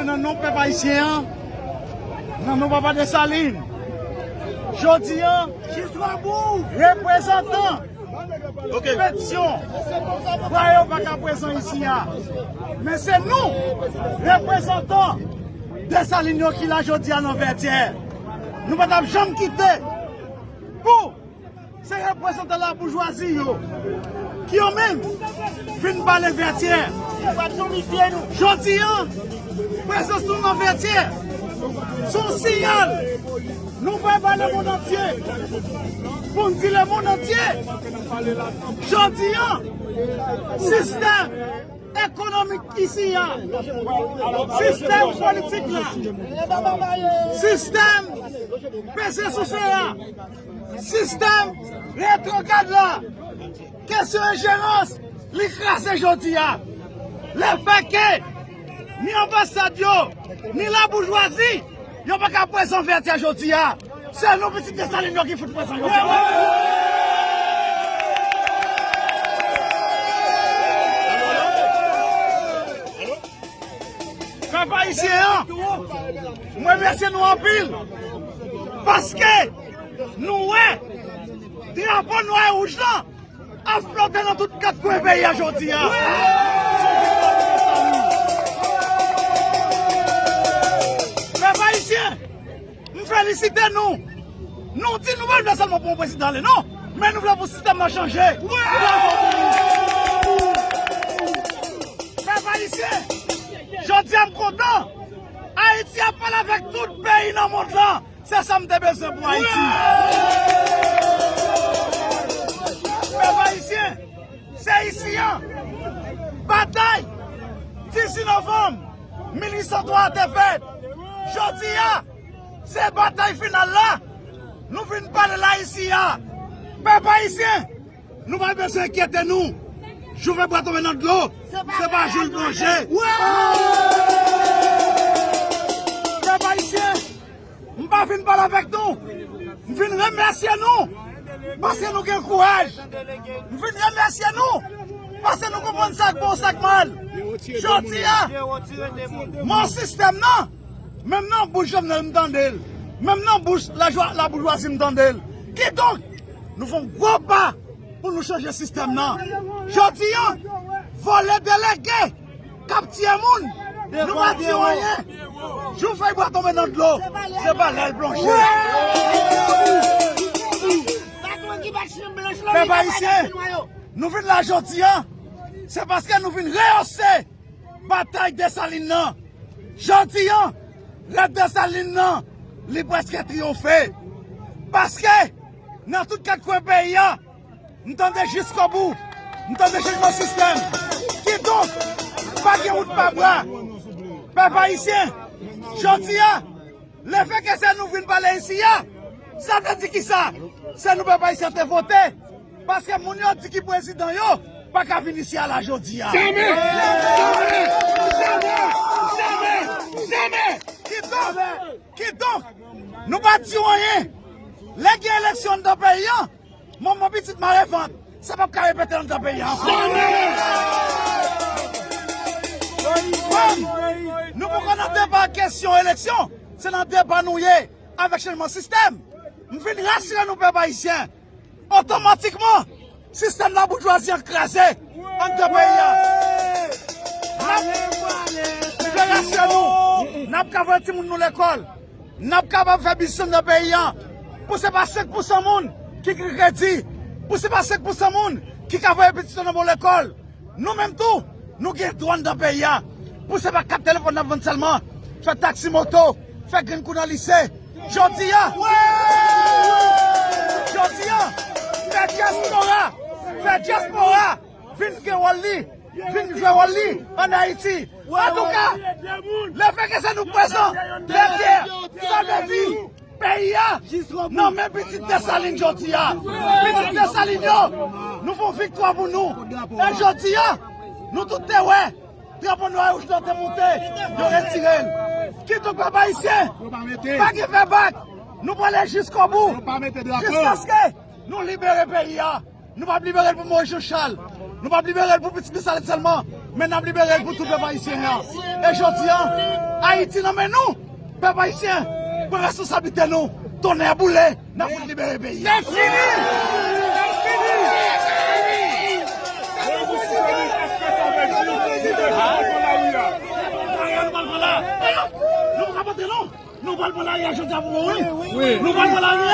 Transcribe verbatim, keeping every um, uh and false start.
Nan non pèp ayisyen an, nan non Papa Desalin, jodi an, reprezantan Petyon, bwa yo pa ka prezan isi a. Men se nou, reprezantan Desalin yo ki la jodi a nan Vètyè. Nou pa t ap janm kite pou se reprezantan laboujwazi yo ki yo menm vin pale Vètyè. Jodi an, prezans nou nan Vètyè se yon siyal nou voye ba lemonn antye pou n di lemonn antye, jodi an, sistèm ekonomik isi a, sistèm politik la, sistèm peze souse a, sistèm retwograd la, kesyon enjerans, li kraze jodi a. Lefètke ni anbasad yo, ni laboujwazi, yo pa ka prezan Vètyè jodi a. Se nou pitit Desalin yo ki fout prezan yo. Pèp ayisyen an, mwen remèsye nou anpil. Paske nou wè drapo nwa e wouj lan ap flote nan tout kat kwen peyi a jodi a. Pèp ayisyen, m felisite nou. Nou di nou pa vle sèlman pou yon prezidan ale non, men nou vle pou sistèm nan chanje. Pèp ayisyen, jodi a m kontan. Ayiti ap pale avèk tout peyi nan mond lan. Se sa m te bezwen pou Ayiti. Pèp ayisyen, se isi an batay dizuit novanm mil uit san twa a te fèt. Jodi a, se batay final la. Nou vin pale la isi a. Pèp ayisyen, nou pa bezwen enkyete nou. Jou fè bwa tonbe nan dlo, se pa jou l plonje. Pèp ayisyen, m pa vin pale avèk nou. M vin remèsye nou paske nou gen kouraj. M vin remèsye nou paske nou konprann sa k bon, sa k mal. Jodi a, men sistèm nan, menm nan bouch Jovenel m tande l, menm nan bouch lajwa- laboujwazi m tande l. Kidonk, nou fè yon gwo pa pou nou chanje sistèm nan. Jodi a, vòlè delege k ap tiye moun, nou pa di yo anyen. Jou fèy bwa tonbe nan dlo, se pa lè l plonje. Pèp ayisyen, nou vin la jodi a, se paske nou vin reyose batay Desalin nan. Jodi a, rèv Desalin nan, li prèske triyonfe. Paske, nan tout kat kwen peyi a, m tande jiskobou, m tande chanjman sistèm. Kidonk, pa gen wout pa bwa. Pèp ayisyen, jodi a, lefètke se nou vin pale isi a, sa vle di kisa? Se nou pèp ayisyen te vote. Paske moun yo di ki prezidan yo pa ka vin isi a la jodi a. Jamè! Jamè! Jamè! Jamè! Jamè! Kidonk, kidonk, nou pa di w anyen. Lè gen eleksyon anndan peyi a, manman pitit mare vant, sa p ap ka repete anndan peyi a ankò. Jamè! Kòm nou poko nan deba kesyon eleksyon, se nan deba nou ye avèk chanjman sistèm. M vin rasire nou pèp ayisyen. Otomatikman, sistèm laboujwazi an kraze anndan peyi a. N ap fè rasire nou, n ap ka voye timoun nou lekòl, n ap kapab fè biznis anndan peyi a. Pou se pa senk pousan moun ki gen kredi, pou se pa senk pousan moun ki ka voye pitit yo nan bon lekòl. Nou menm tou, nou gen dwa anndan peyi a. Pou se pa kat telefòn n ap vann sèlman, fè taksi moto, fè grenn kou nan lise. Jodi a, jodi a, fè dyaspora, fè dyaspora vin gen wòl li, vin jwe wòl li ann Ayiti. Antouka, lefètke se nou k prezan, Vètyè, sa vle di, peyi a nan men pitit Desalin jodi a. Pitit Desalin yo, nou fè yon viktwa pou nou. E jodi a, nou tout te wè drapo nwa e wouj lan te monte, yo retire l. Kidonk, pèp ayisyen, pa gen fè bak. Nou prale jiskobou, jiskaske nou libere peyi a. Nou p ap libere l pou Moyiz Jan Chal. Nou p ap libere l pou pitit Desalin sèlman. Men n ap libere l pou tout pèp ayisyen an. E jodi a, Ayiti nan men nou. Pèp ayisyen, pran responsablite nou. Tonnè boule, n ap fout libere peyi a. Lè fini! Lè fini! Nou pral pran la. Nou pral pran la. Nou pral pran lari a jodi a pou mwen, wi. Wi. Nou pral pran lari a.